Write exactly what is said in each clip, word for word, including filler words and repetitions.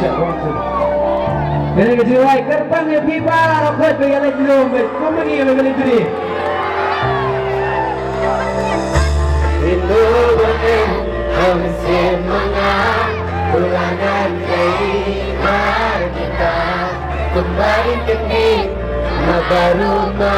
Kane ka jingrwai kyrpang ïa phi baroh khoit ba ïa leit lum bad kumne ba ïa leit duri. Rindu ba em ha mynsiem ma nga, u la ngan ei ba kita kumba ïa kane ma baru ma.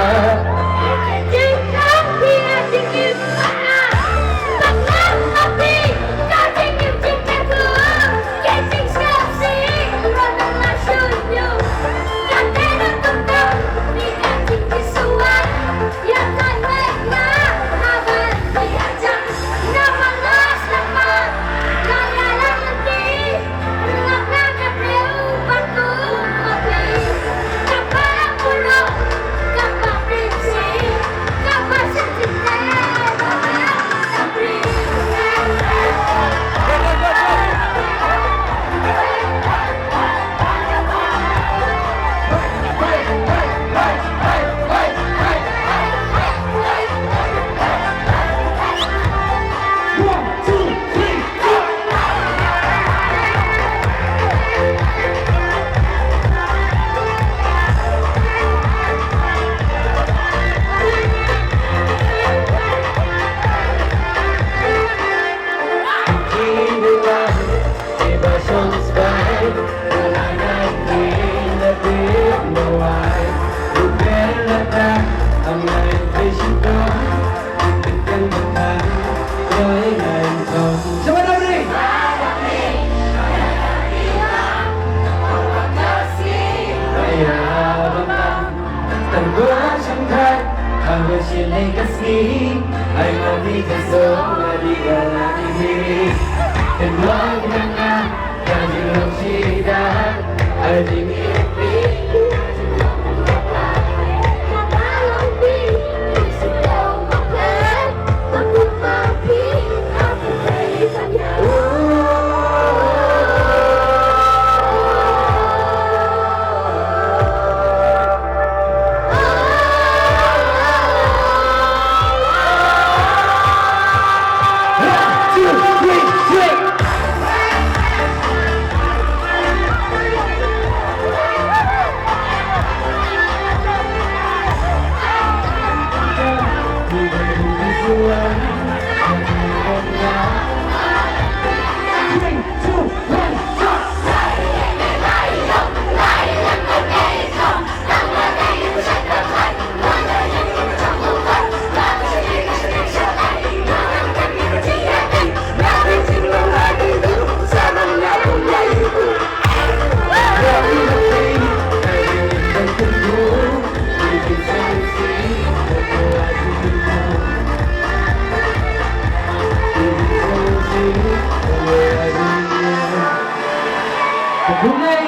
Khublei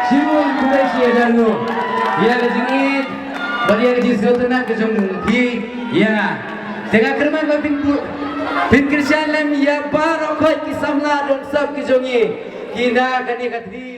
shibun, khublei shi hajar nguh ïa ka jingïeit bad ïa ka jingsngewtynnat ka jong phi ïa nga. Te nga kyrmen ba phin bu-, phin kyrshan lem ïa baroh khoit ki samla don sap ki jong ngi ki na kane ka thli.